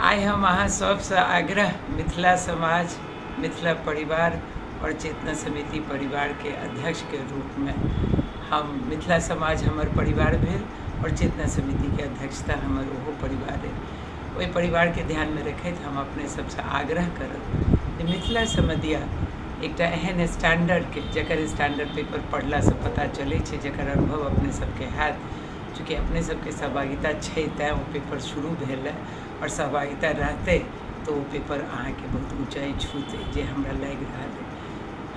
आइ हम अहाँ सभसँ आग्रह मिथिला समाज, मिथिला परिवार आओर चेतना समिति परिवारके अध्यक्षके रूपमे हम मिथिला समाज हमर परिवार भेल आओर चेतना समितिके अध्यक्षता हमर ओहो परिवार अइ। ओहि परिवारके ध्यानमे रखैत हम अपने सभसँ आग्रह करब जे मिथिला समदिया एकटा एहन स्टैण्डर्डके जकर स्टैण्डर्ड पेपर पढ़लासँ पता चलै छै, जकर अनुभव अपने सभके हैत, चूँकि अपने सबके सहभागिता छै तैँ ओ पेपर शुरू भेल हँ आओर सहभागिता रहतै तऽ ओ पेपर अहाँके बहुत ऊँचाइ छूतै जे हमरा लागि रहल अइ।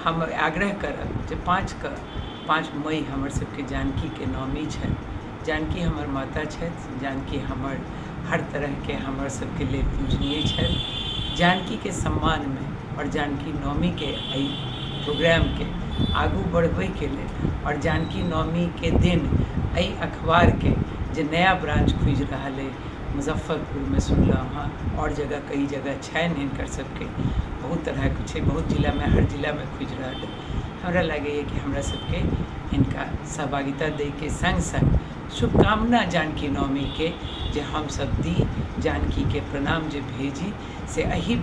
हम आग्रह करब जे 5 मई हमर सबके जानकीके नवमी छनि, जानकी हमर माता छथि, जानकी हमर हर तरहके हमर सबके लेल पूजनीय छथि। जानकीके सम्मानमे आओर जानकी नवमीके एहि प्रोग्रामके आगू बढ़बैके लेल आओर जानकी नवमीके दिन एहि अखबारके जे नया ब्रांच खुजि रहल अइ मुजफ्फरपुरमे सुनलहुँ हँ, आओर जगह कई जगह छनि हिनकर सबके, बहुत तरहके छै, बहुत जिलामे, हर जिलामे खुजि रहल अइ। हमरा लागैए कि हमरा सबके हिनका सहभागिता दैके सङ्ग सङ्ग शुभकामना जानकी नवमीके जे हमसब दी, जानकीके प्रणाम जे भेजी से एहि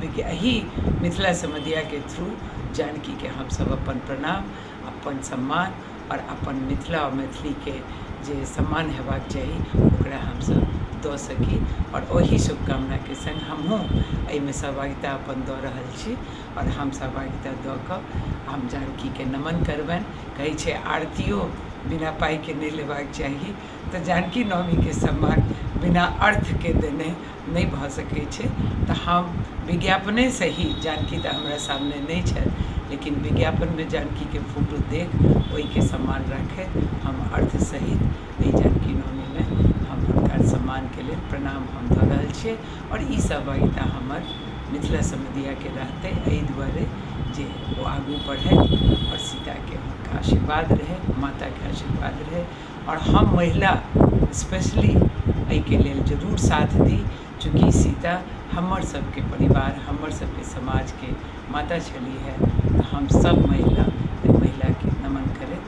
मिथिला समदियाके थ्रू जानकीके हमसब अपन प्रणाम, अपन सम्मान आओर अपन मिथिला आओर मैथिलीके जे सम्मान हेबाक चाही ओकरा हमसब दऽ सकी आओर ओही शुभकामनाके सङ्ग हमहूँ एहिमे सहभागिता अपन दऽ रहल छी आओर हम सहभागिता दऽ कऽ हम जानकीके नमन करबनि। कहै छै आरतियो बिना पाइके नहि लेबाक चाही, तऽ जानकी नवमीके सम्मान बिना अर्थके देने नहि भऽ सकै छै। तऽ हम विज्ञापनेसँ ही, जानकी तऽ हमरा सामने नहि छथि, लेकिन विज्ञापनमे जानकीके फोटो देख ओहिके सम्मान राखैत हम अर्थ सहित एहि जानकी नवमीमे हम हुनकर सम्मानके लेल प्रणाम हम दऽ रहल छियै आओर ई सहभागिता हमर मिथिला समदियाके रहतै एहि दुआरे जे ओ आगू बढ़थि आओर सीताके हुनका आशीर्वाद रहै, माताके आशीर्वाद रहै आओर हम महिला स्पेशली एहिके लेल जरूर साथ दी, चूँकि सीता हमर सबके परिवार, हमर सबके समाजके माता छलीह है, तऽ हम सब महिला एहि महिलाके नमन करैत